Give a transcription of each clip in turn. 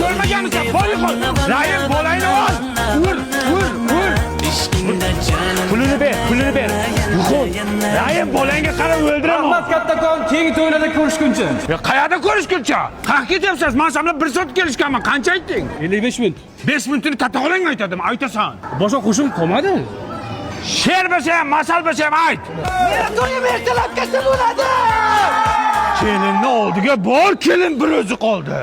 Ko'rmaganmisan? Bor yo'qol. Rahim bolangni ol. Ur, ur, ur. Pulini ber, pulini ber. Yo'qol. Rahim bolangga qarab o'ldiraman. Rahmat kattakon, keyingi to'ylarda ko'rishguncha. Ya qayerda ko'rishguncha? Qayerga ketyapsiz? Men sen bilan 1 soat kelishganman. Qancha aytding? 55 minut. 5 minutini katta xolang aytadimi? Aytasan. Boshqa qo'shim qolmadi. She'r bo'lsa ham, masal bo'lsa ham ayt. Meni to'yim ertalab kelsa bo'ladi. Kelinni oldiga bor, kelin bir o'zi qoldi.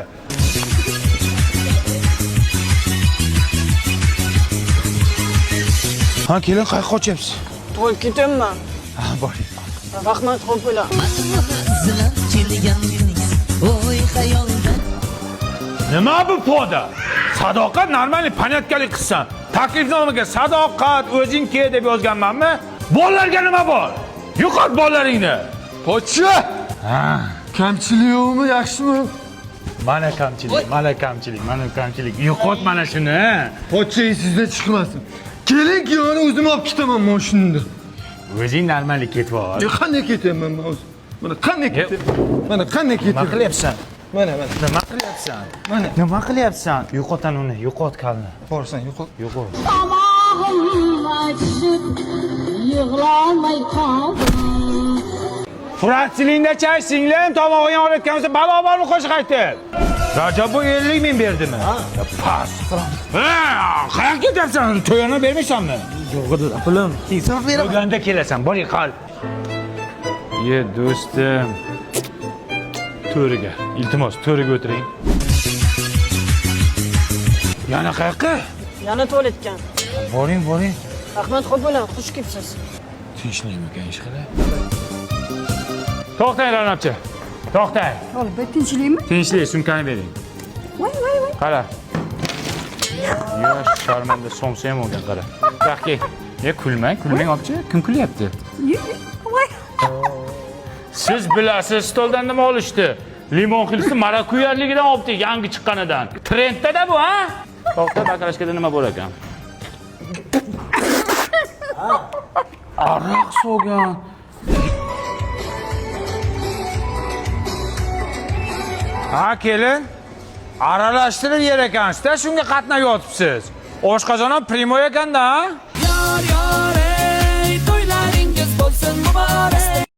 Ha, kelin qayerga qochyapsiz? To'yib ketyapman. Ha, boring. Rahmat xo'p bo'lar. Izlab kelgan o'y xayolda Nima bu poda? Sadoqat normalniy panatkalik qilsan. Taklifnomaga sadoqat o'zing kel deb yozganmanmi? Bolalarga nima bor? Yo'qot bolalaringni. Pochcha! Ha. Kamchilik yo'qmi, yaxshimi? Mana kamchilik, mana kamchilik, mana kamchilik. Yo'qot mana shuni. Pochcha esingizdan chiqmasin. Keling, kuyovni o'zim olib ketaman mashinada. O'zing normalniy ketib ol. Ya qanday ketyapman men o'zim? Mana qanday ketyapman? Mana qanday Nima ketyapman? qilyapsan? Mana, mana. Nima qilyapsan? Mana. Nima qilyapsan? Yo'qotan uni, yo'qot kalni. Borsan, yo'qot. Yo'qot. Tomog'im achishib yig'lolmay qoldim. Furatsilinda chay singlim tomog'ing og'riyotgan bo'lsa balo bormi qo'shiq aytib. Rajab bu 50 ming berdimi? Ha. Past. Ha, qayerga ketyapsan? To'yini bermaysanmi? Yo'q edi, pulim. Keyin beraman. O'ganda kelasan, bor qal. Ye do'stim. To'riga, iltimos, to'riga o'tiring. Yana qayerga? Yana tualetga. Boring, boring. Rahmat xo'p bo'lar. Xush kelibsiz. Tinchlikmikan ish qilib? To'xtang, Ra'nobcha. To'xtang. Olib, tinchlikmi? Tinchlik, sumkani bering. Voy, voy, voy. Qara. Yosh sharmanda somsa ham olgan qara. Yo'q, ye kulmang, kulmang opcha. Kim kulyapti? Voy. Siz bilasiz stoldan nima olishdi? Limon xilisi marakuyarligidan olibdi, yangi chiqqanidan. Trendda-da bu, ha? To'xta, bakalashkada nima bor ekan? Aroq solgan. Ha, kelin. Aralashtirib yer ekansizda, shunga qatnab yotibsiz. Oshqozon ham primoy ekanda, ha?